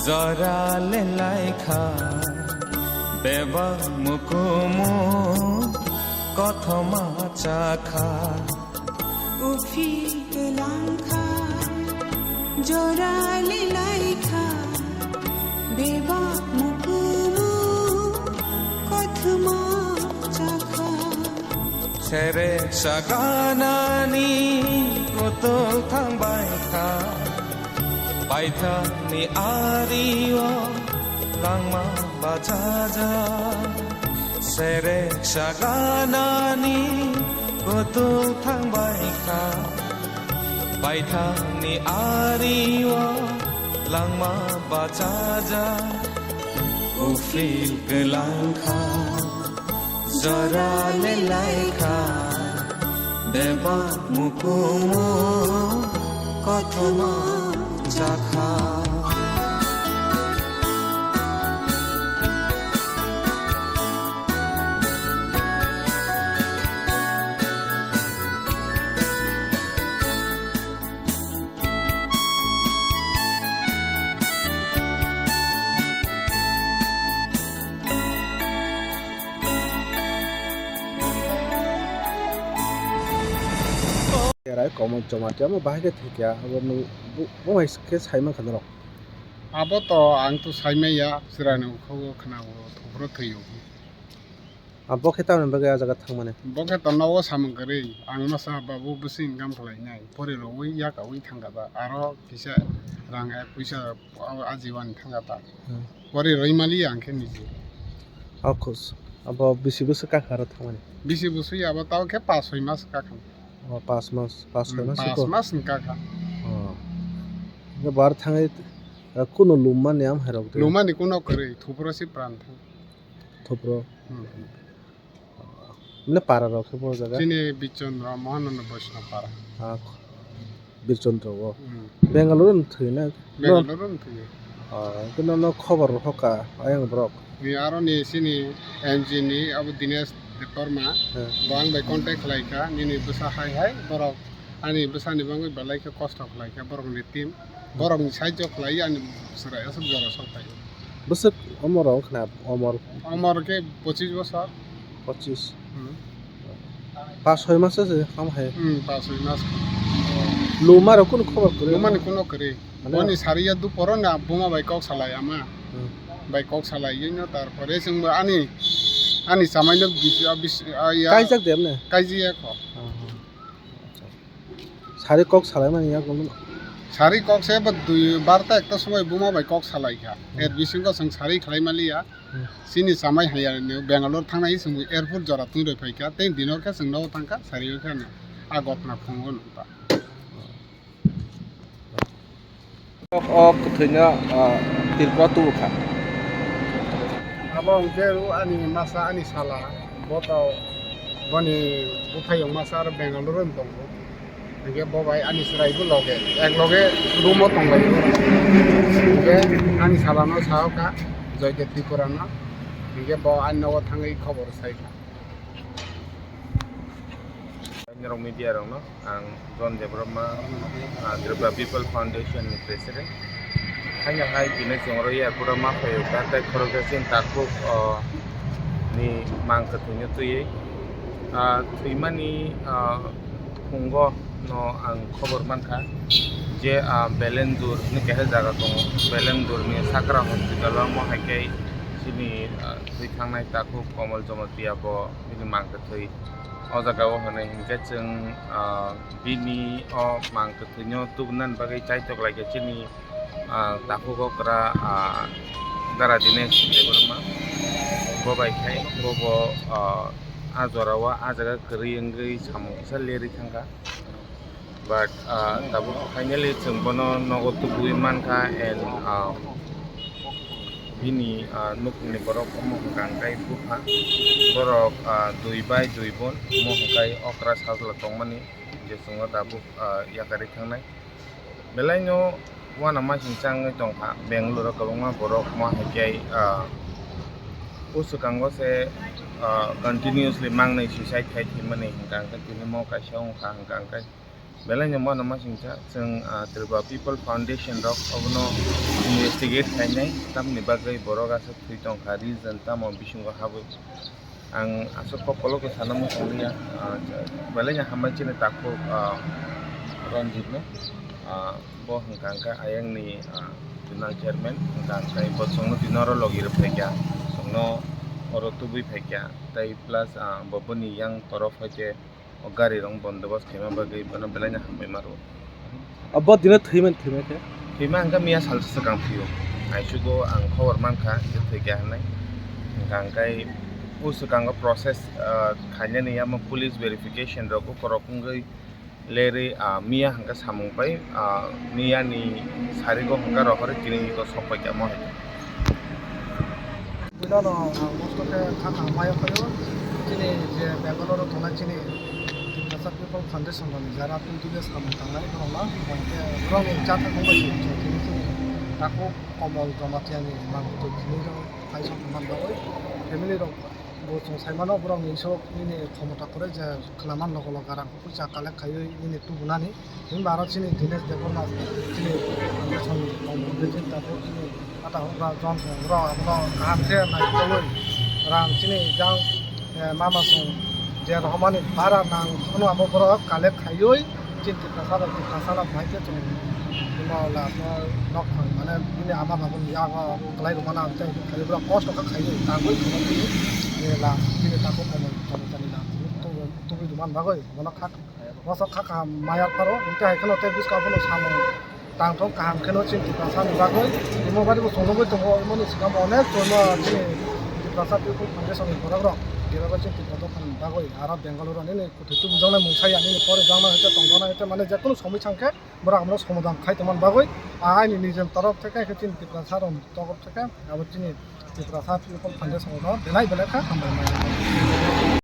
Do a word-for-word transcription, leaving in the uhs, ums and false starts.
Jora le laikha, bebak mukumu kothoma chakha. Uphil kwlangkha, jora le laikha, bebak mukumu kothoma chakha. Sere saganani kutung thangbai kha, paithakni ario langma bachaja. Sere saganani kutung thangbai kha, paithakni ario langma bachaja. Uphil kwlangkha, jora le laikha, bebak mukumu kothoma chakha. Erai Komol Jamatia omo bahai khe thwikya, abo nwng bo, bo hai khe sai mankha norok. Abo to ang to sai maya, chwraini ukhugo khwnao thopro thwiyo. Ah, bo khe tamoni bagwi ah jaga thangmani? Bo khe to nogo samung kwrwi, ang masa babu bwswk income khlainai, pori rwui yakaui thangkha ba, aro kisa rang ek puisa ajiwani thangkha ta. Hmm. Pori rwui mali ang khe niji. Okhos, abo bisi bwswk kakha aro thangmani? Bisi bwswk abo tao khe pas soi mas kakha. Oh, pas mas, pas soi mas. Hmm, pas mas ni kakha. Oh. Hingke bar thangwi, eh, kuno lummani am hai rok de? Lummani kuno kwrwi, thupro si pran thang. Thupro. Hmm. Mane para rok khe bo jaga? Chini Birchandra, Mahananda Vaishnav para. Ah, Birchandra o. Hmm. Bangalore no thwi na? Bangalore no thwi. Ah, khe nono khobor hoka ayang borok? Ni aro ni chini N G ni abo Dinesh Debbarma, hmm, bo ang bai contact khlai kha, nini bwsa hai hai borok ani bwsani bagwi belai khe kosto khlai kha, borok ni team, hmm, borok ni sahajyo khlai ani bwswrai aswk jora sok phai. Bwswk omor wng khna, omor? Omor khe pochis bosor. Pochis. Hmm. Pas soi mas se ham hai? Hmm, pas soi mas. Luma rok kunu khobor kwrwi? Luma ni kuno kwrwi. Mane boni sariya duporo na buma bai kok salai ama. Hmm. Bai kok salai yino, tarpore chwngbo ani, ani chamai no bis-, bis-, ah, ya. Kaijak de amne? Kaijak ya kho. Hmm, hmm. Sari kok salai mani ya gulu. Sari kok se bo dui barta ekta somoi buma bai kok salai kha. Hmm. Er bisingo chwng sari khlai mali ya. Hmm. Chini chamai hai ya ni Bangalore thangnai chwng airport jora twi roi phai kha. Tei dino khe chwng nogo thang kha sari o khe no. A gotna phungo nung ta. O kwthwino, ah, Tripura tubu kha. Abo hwnkhe ani masa, ani sala, bo to boni bwthayung masa aro Bangalore ni tongo. Hwnkhe bo bai ani chwrai bo loge, ek loge room o tonglaio. Hwnkhe ani salano sao kha, Joydev Tripura no. Hwnkhe bo ani nogo thangwi khobor sai kha. Norok media rokno ang John Debbarma, ah, Tripura People Foundation ni president. Haino hai tini chwng oro airport o ma phaio, kha tei khoroksa chini takhuk, oh, ni mang kwthwino twiwi, ah, thwimani, ah, phungo no ang khobor mankha je, ah, Belendur hwnwi kaisa jaga tongo, Belendur ni Sakra hospital o mo hai khe chini, ah, thwi thangnai takhuk Komol Jamatia bo bini mang kwthwi. O jaga o hwnwi hinkhe chwng, ah, bini o mang kwthwino tubunani bagwi chaitok lai kha chini, ah, takhuk okra, ah, Dara Dinesh Debbarma. Bo bai khai bo bo, ah, a jora o a jaga kwrwi wngwi samung kisa lerwi thang kha. But, ah, tabuk finally chwng bono nogo tubui mankha and, ah, bini, ah, nukungni borok omo hwnkha hwnkhe bupha. Borok, ah, dui bai dui bon, omo hwnkhe okra sajla tongmani je chwngno tabuk, ah, yakarwi thangnai. Belaino uanama himsa wngwi tongkha Bangalore o kwbangma borok omo hwnkhe, ah, o swkango se, ah, continuously mangnwi suicide khai thwimani hwnkha hwnkhe tini mo kaisa wngkha hwnkha hwnkhe Belai no mano ma singcha, chwng, ah, Tripura People Foundation rok obono investigate khainai, tamni bagwi borok aswk thwi tongkha, reason tamo bisingo habwi. Ang aswk kok kolok sana muchung liya, ah, belai no hambai chini takhuk, ah, Ranjit no, ah, bo hwnkha hwnkha ayang ni, ah, zonal chairman, hwnkha hwnkha bo chwngno tini oro logi rw phaikha, chwngno oro tubui phaikha, tei plus, ah, bo boni yang torof hai khe o gari rok bondobas khaima bagwi bono belai no hambai ma rwo. Abo dino thwimani thwimani khe? Thwima hwnkha miya salsa swkang thwio. Aisugo ang khobor mankha je thwikha hinwi. Hwnkha hwnkhe o swkango process, ah, khainani yamo police verification rok ukorok wngwi lerwi, ah, miya hwnkha samung pai, ah, miyani sarigo hwnkha rohorwi tini hiko sok paikha mo hai. Puilano ang mosto khe kha kha maya phaio. Chini je Bangalore o tongnai chini Tiprasa People Foundation rokni jara twi twi khe samung tangnai borokno, hwnkhe borokni cha thangkung bai chini chini takhuk Komol Jamatia ni mang twi phunui rok phai sok man bagwi family rok bo chwng sai mano borokni isuk nini khomota kwrwi je khwlaman logo logo rang puisa collect khaiwi nini tubunani. Hinba aro chini Dinesh Debbarma chini foundation ni tongmung tei chini tabuk chini ata hokra John song borok abono kaham khe naitugwi rang chini jang, eh, mama song je rohormani bara nang phano abo borok collect khaiwi chini Tiprasa bai Tiprasa no bahai khe chwng imo last o nok thang mane bini ama babuni yago kwlai rwmano ang tei khaiwi borok kosto khe khaiwi tangwi thangwi chini, eh, last chini tabuk komo komo chani last tubui rwmani bagwi bono kha. Masa kha kaham maya pharo, hwnkhe hai kheno tei bwskango phano samung tangthok kaham kheno chini Tiprasa ni bagwi. Imo bari bo chwng nugwi tongo, imoni swkang bo onek chwngno chini Tiprasa People Foundation ni borok rok, dirok chini Tiprasa ni bagwi, aro Bengaluru nini kwthwi tubujaknai mung saya, nini porijaknai hwnkhe tongjaknai hwnkhe mane jekono somoi sa hwnkhe borok abono somadhan khai tongmani bagwi, aini nijen torof theke khe chini Tiprasa rok torof theke abo chini Tiprasa People Foundation no belai belai kha hambai maya.